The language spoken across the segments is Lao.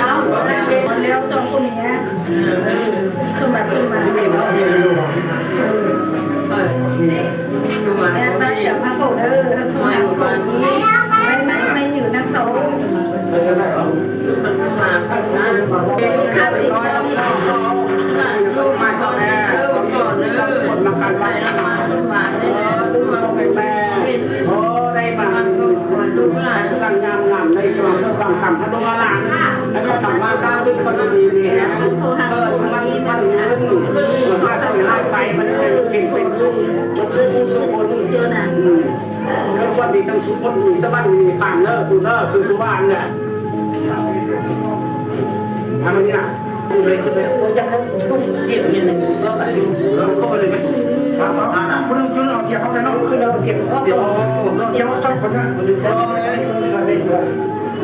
ເອົາ ເອົາແລ້ວສອງຄົນນີ້ ສົມບັດສົມໝາຍ ແມ່ນມາຈາກພະໂກເດີ ຜູ້ຮັກໂຕນີ້ ໄວ້ໄວ້ໄວ້ຢູ່ນຳໂຕ ເອີ ໄດ້ມາ ສັນງາມງາມໃນກາງເທີບາງຄຳ ທາງລູກຫຼານ ແລ້ວກໍທຳມາຄ້າຂຶ້ນ ຄົນດີມີແຮງ ເອີ ມັນ ມັນຂຶ້ນ ມັນຄ້າຂຶ້ນ ໃຫ້ໄປ ມັນເປັນ ເປັນ ເປັນສຸກ ເປັນສຸກ ສຸກຄົນ ອືມ ເອີ ຄວາມດີທັງສຸກຄົນ ມີສະຫວັນ ມີນິບພານເດີ ຜູ້ເດີ ຄືທີ່ວ່ານັ້ນແຫຼະ ອັນນີ້ນະ ຂຶ້ນເລີຍ ຂຶ້ນເລີຍ ຢາກໃຫ້ເຂົາເກັບເງິນກໍໄປ ເອີ ເຂົ້າໄປເລີຍໄໝ ສາມ ສາມ ຫ້ານະ ຄົນໜຶ່ງຈຸດເອົາ ເກັບເອົາໄດ້ເນາະ ຂຶ້ນເອົາ ເກັບເອົາ ເກັບເອົາ ສອງຄົນນະ ເອົາເລີຍ.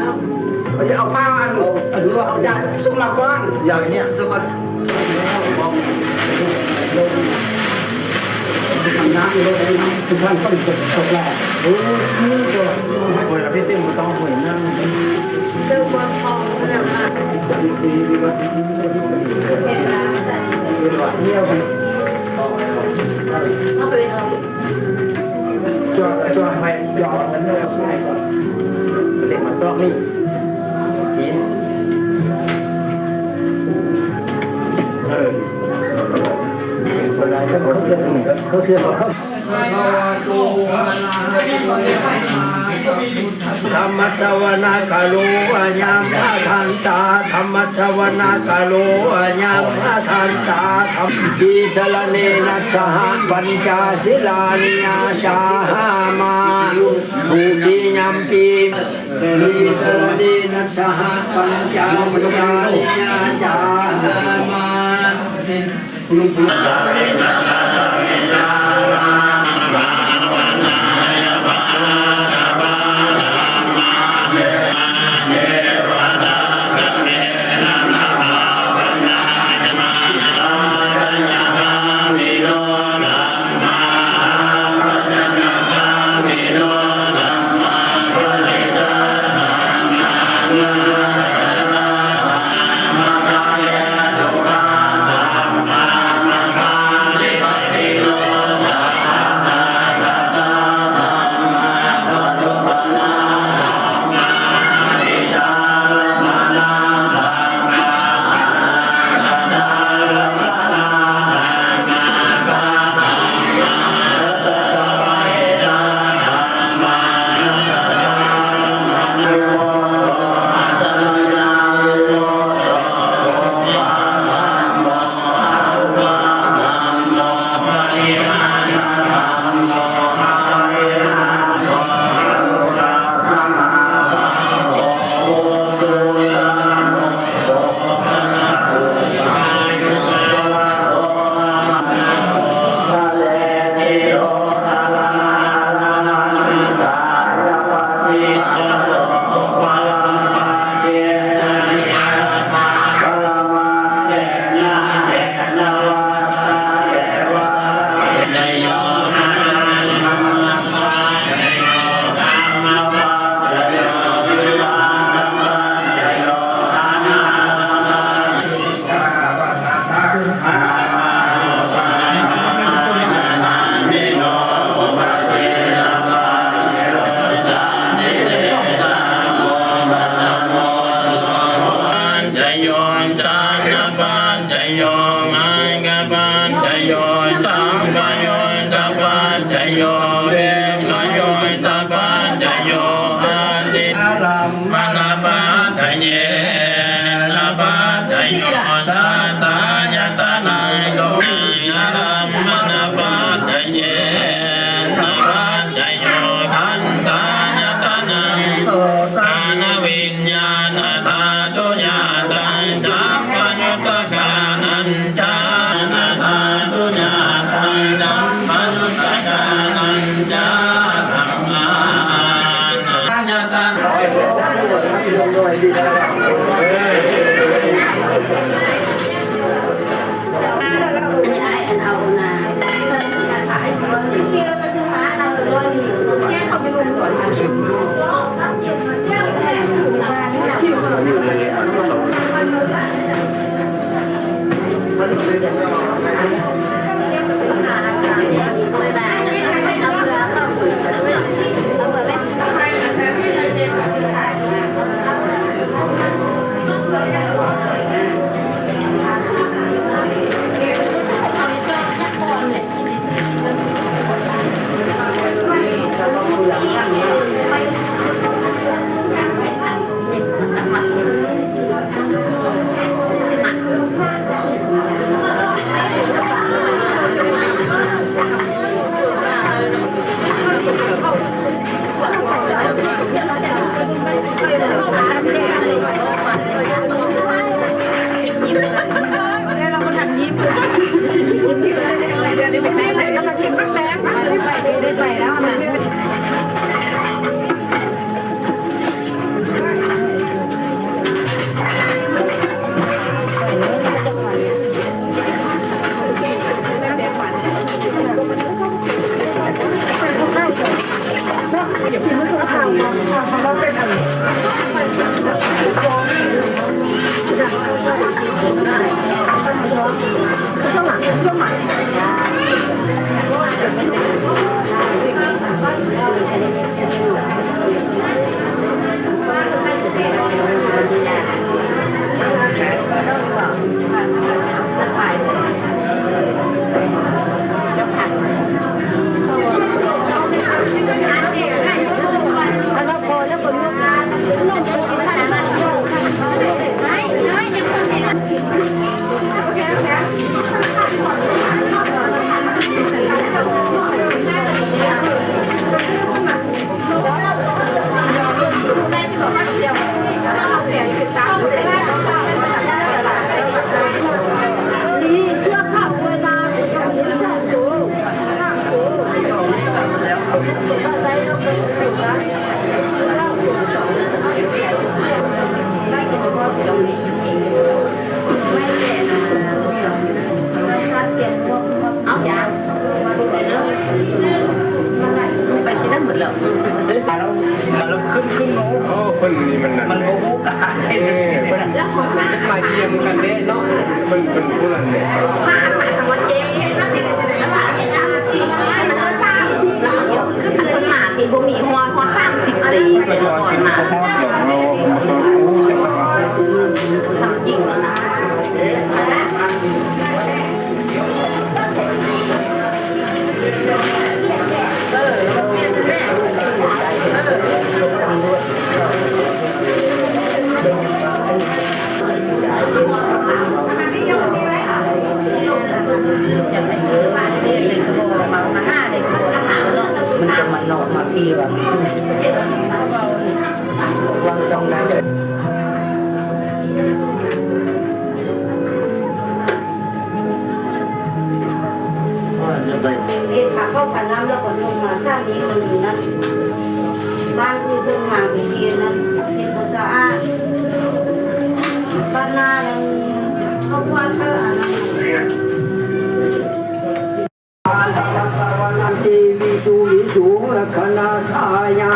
ເອົາຜ້າອັນ ອັນນີ້ວ່າເອົາຈານຊຸມມາກ່ອນ ຢ່າງເນີ້ຍ ເອົາໄປເອົາ ຈອດ ຈອດໄວ້ ຈອດ ເຫຼັກມາຕອກນີ້ ເອີ ເຂົາເຊື່ອ ເຂົາເຊື່ອ ເຂົາ ທຳມະສະວະນະກາໂລ ອາຍັງ ອະທັນຕາ ທຳມະສະວະນະກາໂລ ອາຍັງ ອະທັນຕາ ທຳ ຕິສະລະເນນະສະຫະ ປັນຈະສິລານິ ຍາຈາຫາມາ ທຸຕິຍຳປີ ຕິສະລະເນນະສະຫະ ປັນຈະສິລານິ ຍາຈາຫາມາ. ໄປຊິໄດ້ໝົດແລ້ວ ມາແລ້ວ ມາແລ້ວ ຂຶ້ນ ຂຶ້ນເນາະ. ໂອ້ ເພິ່ນນີ້ມັນນັ້ນ ມັນບໍ່ຮູ້ການ ເອີ ເພິ່ນ ເພິ່ນມາຢ້ຽມກັນເດ້ເນາະ ເພິ່ນ ເພິ່ນຜູ້ນັ້ນເດ້ ມາ ມາທາງວັດເຈ ມາຊິໄດ້ຈັກປີ ມັນກໍສາມສິບແລ້ວ ຄືຄັນເພິ່ນມາທີ່ບໍ່ມີຮອດ ຮອດສາມສິບປີ ເພິ່ນຮອດ ເພິ່ນບໍ່ຮອດດອກ ເຮົາບໍ່ເຄີຍຮູ້ຈັກ ທຳຈິງແລ້ວນະ. ມັນຈະມາເນາະມາພີວ່າ ວາງຕ້ອງໄດ້. ເຮັດພາເຂົ້າພານ້ຳ ແລ້ວກໍນຸ່ງມາສາມີຄົນຢູ່ນັ້ນ ບ້ານອື່ນເພິ່ນມາເມື່ອກີ້ນັ້ນ ເຮັດບໍ່ສະອາດ ບ້ານໜ້ານັ້ນ ເຂົາກວາດເທື່ອອັນນັ້ນ. ຊີວິດວິຈຸລະຄະນາທາຍາ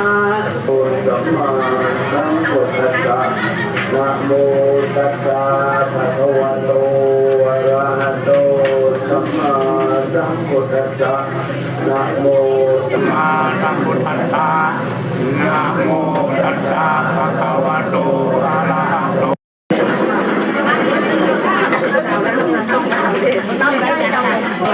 ໂອ ສຳມາສຳພຸດທັດສະ ນະໂມຕັດສະ ພະຄະວະໂຕ ອະລະຫະໂຕ ສຳມາສຳພຸດທັດສະ ນະໂມ ສຳມາສຳພຸດທັດສະ ນະໂມຕັດສະ ພະຄະວະໂຕ ອະລະຫະໂຕ. ສ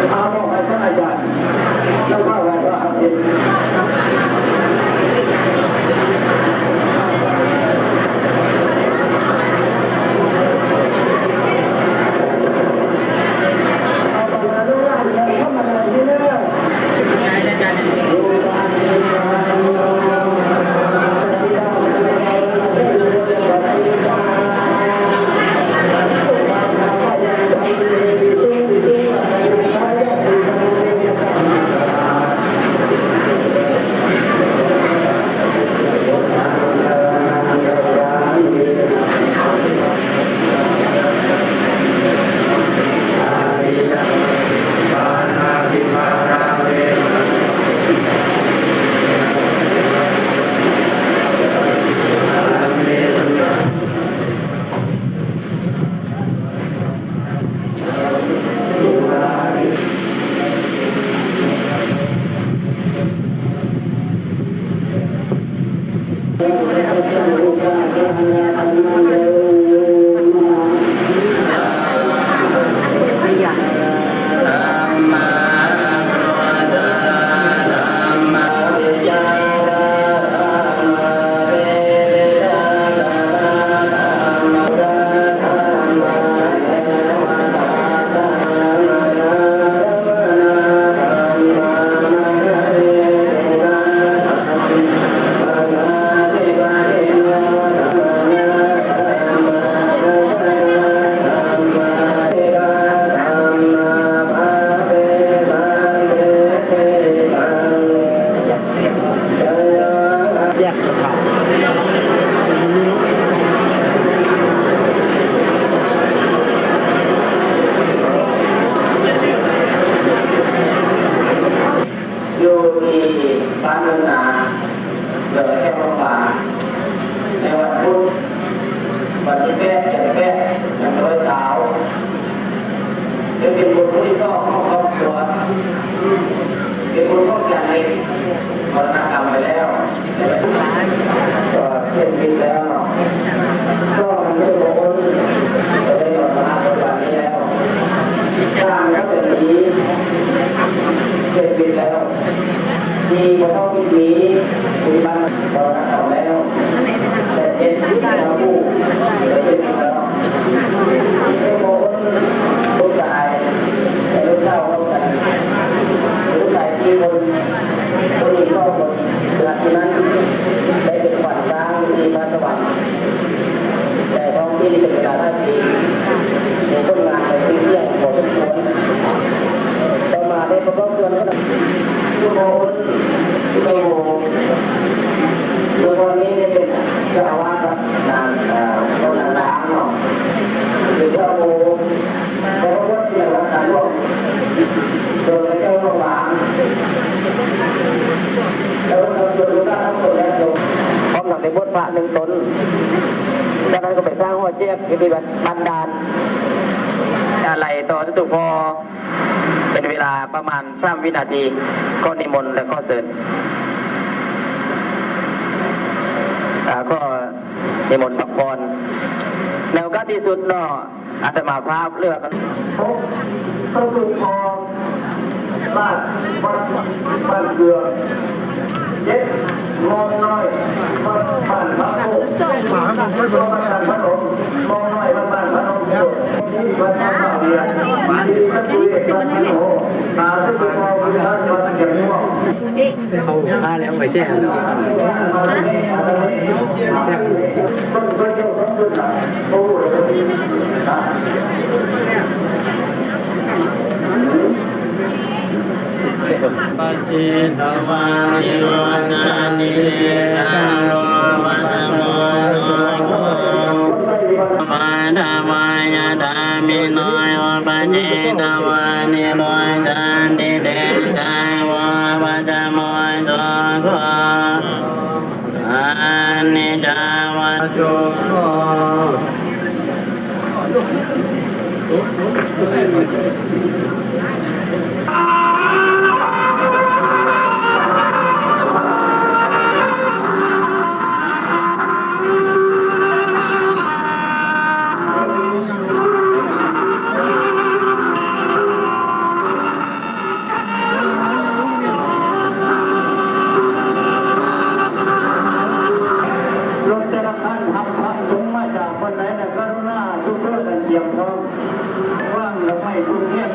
ເອົາບອກໃຫ້ທ່ານອາຈານ ເຈົ້າພາບໄວ້ວ່າເຮົາເຮັດ ທີ່ບ້ານເມືອງນາ ເມືອງແກ້ວ ບ້ານບາງ ໃນວັນພຸດ ວັນທີແປດ ເດືອນແປດ ປີສອງພັນຊາວ ເຊິ່ງເປັນບຸດຜູ້ທີສອງຂອງຄອບຄົວ ເປັນບຸດຂອງຈານເລັກ ມໍລະນະກຳໄປແລ້ວ ກໍເສຍຊີວິດແລ້ວເນາະ. ສອງ ຄືບາງຄົນກໍໄດ້ມໍລະນະໃນປັດຈຸບັນນີ້ແລ້ວ. ສາມ ກໍເປັນທີ່ເສຍຊີວິດແລ້ວ. ສີ່ ພໍ່ເຖົ້າທີ່ມີ ປັດຈຸບັນມໍລະນະກຳແລ້ວ. ແປດ ເຈັດ ເປັນຜູ້ເສຍຊີວິດແລ້ວ. ເປັນຜູ້ຄົນ ລູກຊາຍ ແລະ ລູກສາວພ້ອມກັນ ລູກຊາຍສີ່ຄົນ ຜູ້ຍິງສອງຄົນ. ຫຼັງຈາກນັ້ນໄດ້ເປັນຂວັນຊ້າງຢູ່ທີ່ພະສະຫວັນ ແຕ່ທ້ອງຖິ່ນເປັນເວລາຫຼາຍປີ ມີຜົນງານໃນຊື່ສຽງພໍສົມຄວນ. ຕໍ່ມາໄດ້ປະກອບສ່ວນກັບ ຊຸມໂຮ ຊຸມໂຮ ຊຸມໂຮນີ້ໄດ້ເປັນເຈົ້າອາວາດວັດນາ ເອີ ວັດນາຊ້າງເນາະ ຫຼື ເຈົ້າໂຮ ແລ້ວກໍບວດເປັນວັດນາຫຼວງ ໂດຍພະເຈົ້າຫຼວງບາງ ແລ້ວກໍບວດລູກຫຼານຂອງຕົນຍາດໂຍມ ພ້ອມທັງໄດ້ບວດພະໜຶ່ງຕົນ. ຈາກນັ້ນກໍໄປສ້າງຫໍແຈກຢູ່ທີ່ວັດບ້ານດ່ານ ອາໄລຕໍ່ຈະຕຸພໍ່ ເປັນເວລາປະມານສາມວິນາທີ ກໍນິມົນ ແລະ ຂໍເຊີນ ອາ ຂໍນິມົນພັກຜ່ອນ. ໃນໂອກາດທີ່ສຸດເນາະ ອາດຕະມາພາບ ຫຼືວ່າ ຫົກ ເຈົ້າຕຸພໍ່ ລາດວັດບ້ານເກືອ. ເຈັດ ມອງນ້ອຍ ວັດບ້ານພະໂພ ວັດບ້ານພະນົມ ມອງນ້ອຍ ວັດບ້ານພະນົມ ເຈົ້າ ວັດພະເວດ ສິລິຈັກຂຸເລດ ວັດພະໂນ ອາ ເຈົ້າຕຸພໍ່ ພຸດທະທາດ ວັດແກ້ວມ່ວງ. ເອົາມາແລ້ວໄປແຈ້ງ ປະສິດຕະວາ ນິໂຣທານິເດທາໂຣ ປັດຕະໂມໂນໂພ ປະທະວາຍະຖາມິໂນ ໂອປະສິດຕະວາ ນິໂຣທານິເດທາໂຣ ປັດຕະໂມໂນໂພ ອະນິດຈາວັດໂຕໂຄ. ລົດແຕ່ລະຄັນຮັບພະສົງມາຈາກບ່ອນໃດນະ ກະລຸນາໂຊເຟີນັ້ນຕຽມພ້ອມ ວາງດອກໄມ້ທູບທຽນ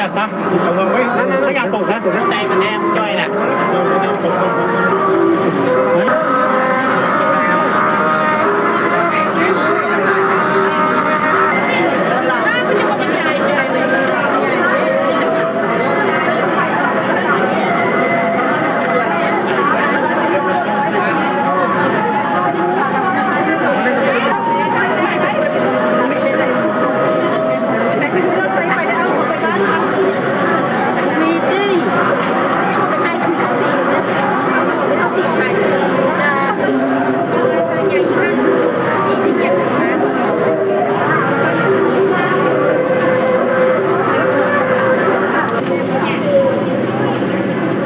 າຊ້ຳ ລະວັງເວີຍ ໃນການປົກ